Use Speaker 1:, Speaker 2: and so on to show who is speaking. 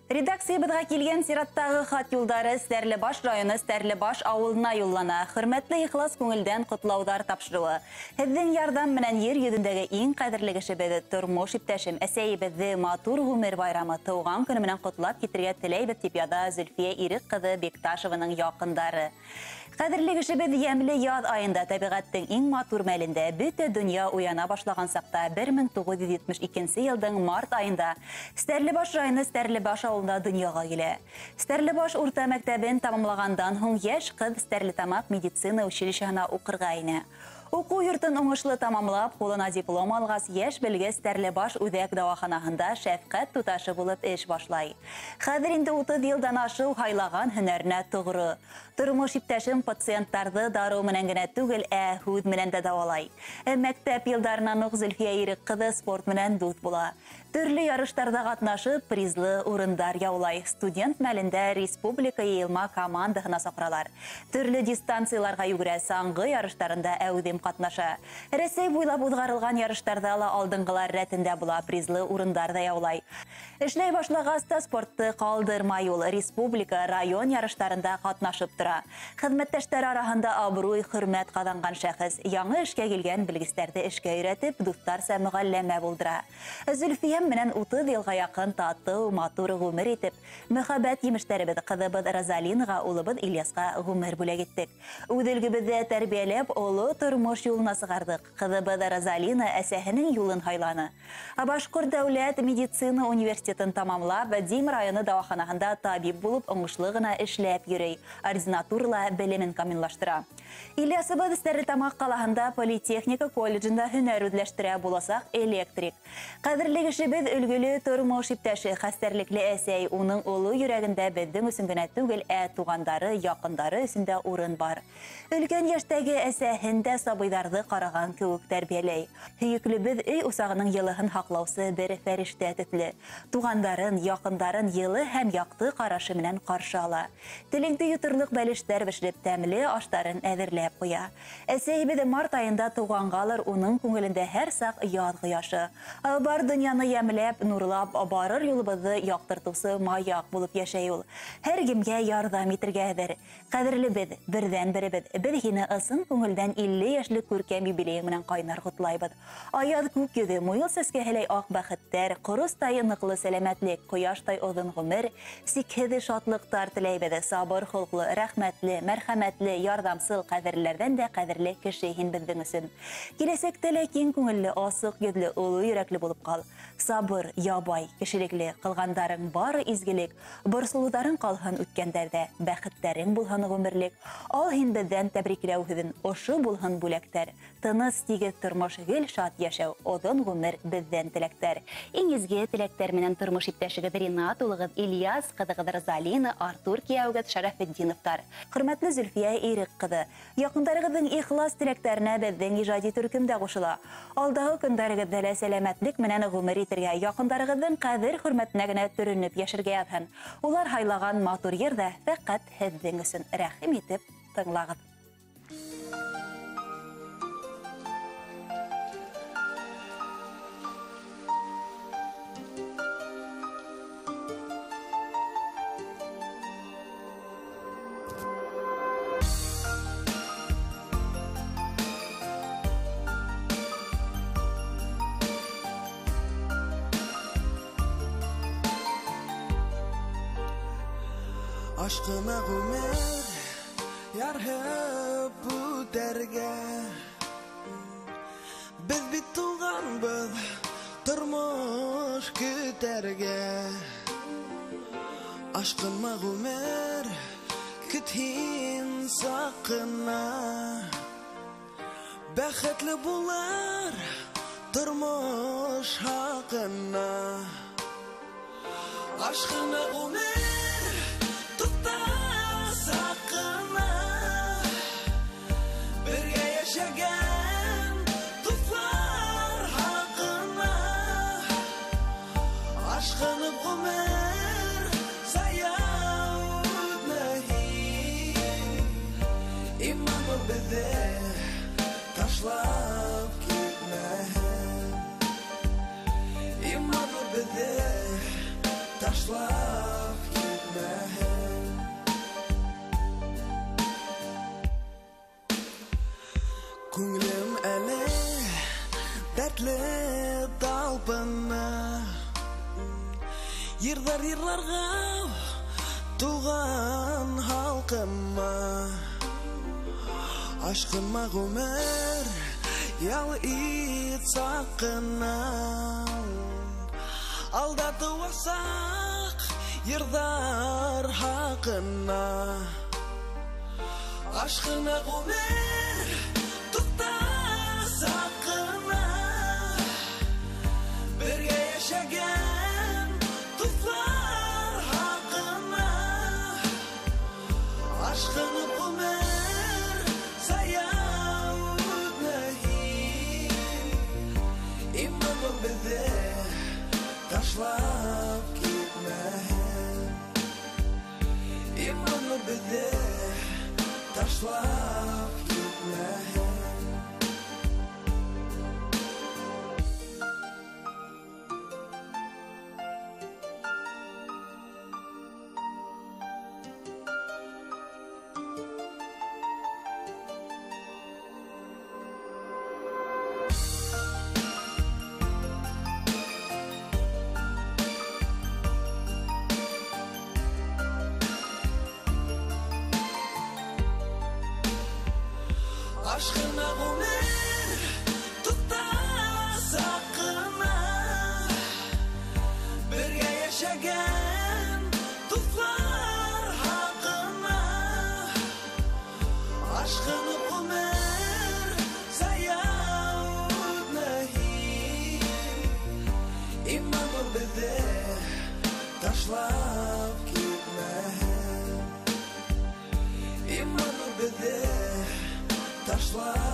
Speaker 1: Редакциябыҙға килгән сираттағы хат юлдары Стәрлебаш районы Стәрлебаш ауылына юллана. Хөрмәтле ихлас күңелдән ҡотлауҙар тапшырыуы. Һеҙҙең ярҙам менән ер йөҙөндәге иң ҡәҙерле кешебеҙ, тормош иптәшем, әсәйебеҙҙе матур ғүмер байрамы, тыуған көнө менән ҡотлап китергә теләйбеҙ, тип яҙа Зөлфиә Ирек ҡыҙы Бекташеваның яҡындары. Ҡәҙерле кешебеҙ йәмле яҙ айында тәбиғәттең иң матур мәлендә бөтә донъя уяна башлаған саҡта 1972 йылдың март айында Стәрлебаш районы Стәрлебаш ауылында донъяға килә. Стәрлебаш урта мәктәбен тамамлағандан һуң йәш ҡыҙ Стәрлетамаҡ медицина училищеһына уҡырға инә. Уҡыу йортон уңышлы тамамлап, ҡулына диплом алғас, йәш белгес Стәрлебаш үҙәк дауаханаһында шәфҡәт туташы булып эш башлай. Хәҙер инде 30 йылдан ашыу һайлаған һөнәренә тоғро. Тормош иптәшем пациенттарҙы дарыу менән генә түгел, ә һүҙ менән дә дауалай. Мәктәп йылдарынан уҡ Зөлфиә Ирек ҡыҙы спорт менән дуҫ була. Төрлө ярыштарҙа ҡатнашып, призлы урындар яулай. Студент мәлендә республика йыйылма командаһына саҡыралар. Төрлө дистанцияларға йүгерә, саңғы ярыштарында әүҙем ҡатнаша. Рәсәй буйлап уҙғарылған ярыштарҙа ла алдынғылар рәтендә була, призлы урындар ҙа яулай. Эшләй башлағас та спортты ҡалдырмай ул. Республика, район ярыштарында ҡатнашып тора. Хеҙмәттәштәр араһында абруй, хөрмәт ҡаҙанған шәхес. Яңы эшкә килгән белгестәрҙе эшкә өйрәтеп, дуҫтарса мөғәлләмә булдыра. Зөлфиә менән 30 йылға яҡын татыу, матур ғүмер итеп, мөхәббәт емештәребеҙ ҡыҙыбыҙ Розалинаға, улыбыҙ Ильясҡа ғүмер бүләк иттек. Үҙ өлгөбөҙҙә тәрбиәләп, оло тормош юлына сығарҙыҡ. Ҡыҙыбыҙ Розалина әсәһенең юлын һайланы. Башҡорт дәүләт медицина университетын тамамлап, Дим районы дауаханаһында табип булып уңышлы ғына эшләп йөрөй. Ординатурала белемен камиллаштыра. Ильясыбыҙ Стәрлетамаҡ ҡалаһында политехника колледжында һөнәр үҙләштерә, буласаҡ электрик. Ҡәҙерле кешебеҙ өлгөлө тормош иптәше, хәстәрлекле әсәй, уның оло йөрәгендә беҙҙең өсөн генә түгел, ә туғандары, яҡындары өсөн дә урын бар. Өлкән йәштәге әсәһен дә сабыйҙарҙы ҡараған кеүек тәрбиәләй. Һөйөклөбөҙ өй усағының йылыһын һаҡлаусы бер фәрештә төҫлө. Туғандарын, яҡындарын йылы һәм яҡты ҡарашы менән ҡаршы ала. Телеңде йоторлоҡ бәлештәр бешереп, тәмле аштарын әҙерләп ҡуя. Әсәйебеҙ март айында тыуғанғалыр, уның күңелендә һәр саҡ яҙ ҡояшы. Бар донъяны йәмләп, нурлап, барыр юлыбыҙҙы яҡтыртыусы маяҡ булып йәшәй ул. Һәр кемгә ярҙам итергә әҙер. Ҡәҙерлебеҙ, берҙән-беребеҙ, беҙ һине ысын күңелдән 50 йәшлек күркәм юбилейың менән ҡайнар ҡотлайбыҙ. Аяҙ күк йөҙө, муйыл сәскәһеләй аҡ бәхеттәр, ҡоростай ныҡлы сәләмәтлек, ҡояштай оҙон ғүмер, сикһеҙ шатлыҡтар теләйбеҙ. Сабыр холҡло, рәхмәтле, мәрхәмәтле, ярҙамсыл, ҡәҙерлеләрҙән дә ҡәҙерле кеше һин беҙҙең өсөн. Киләсәктә лә киң күңелле, асыҡ йөҙлө, оло йөрәкле булып ҡал. Сабыр, ябай, кешелекле, ҡылғандарың бары изгелек, борсолоуҙарың ҡалһын үткәндәрҙә, бәхеттәрең булһын ғүмерлек. Ал һин беҙҙән тәбрикләү һүҙен, ошо булһын бүләктәр. Тыныс, тигеҙ тормош, гел шат йәшәү, оҙон ғүмер беҙҙән теләктәр. Иң изге теләктәр менән тормош иптәшегеҙ Ринат, улығыҙ Ильяс, ҡыҙығыҙ Розалина, Артур кейәүегеҙ Шәрәфетдиновтар. Хөрмәтле Зөлфиә Ирек ҡыҙы, яҡындарығыҙҙың ихлас теләктәренә беҙҙең ижади төркөм дә ҡушыла. Алдағы көндәрегеҙҙә лә сәләмәтлек менән ғүмер итергә, яҡындарығыҙҙың ҡәҙер хөрмәтенә генә төрөнөп йәшәргә яҙһын. Улар һайлаған матур ер ҙә фәҡәт һеҙҙең өсөн. Рәхим итеп тыңлағыҙ.
Speaker 2: Aşkına gümür yarhıp үтәргә. Беҙ бит туғанбыҙ тормош көтәргә. Ашҡынма ғүмер көт һин саҡына. Бәхетле булыр тормош хаҡына. Ашҡына ғүмер йәшәгән дуҫлар хаҡына. Ашҡынып ғүмер зая үтмәһен. Иманы беҙҙе ташлап китмәһен. Иманы беҙҙе ташлап Күңелем әле дәртле талпына, йырҙар йырларға туған халҡыма. Ашҡынма ғүмер ял ит саҡ ҡына, алда тыуасаҡ йырҙар хаҡына. Ашҡына ғүмер туҡта саҡ ҡына, бергә йәшәгән дуҫлар хаҡына. Ашҡынып ғүмер зая үтмәһен, иман беҙҙе ташлап китмәһен. Иман беҙҙе ташлап китмәһен. Ашҡына ғүмер туҡта саҡ ҡына, бергә йәшәгән дуҫлар хаҡына. Ашҡынып ғүмер зая үтмәһен, иман беҙҙе ташлап китмәһен. Иман беҙҙе ташлап.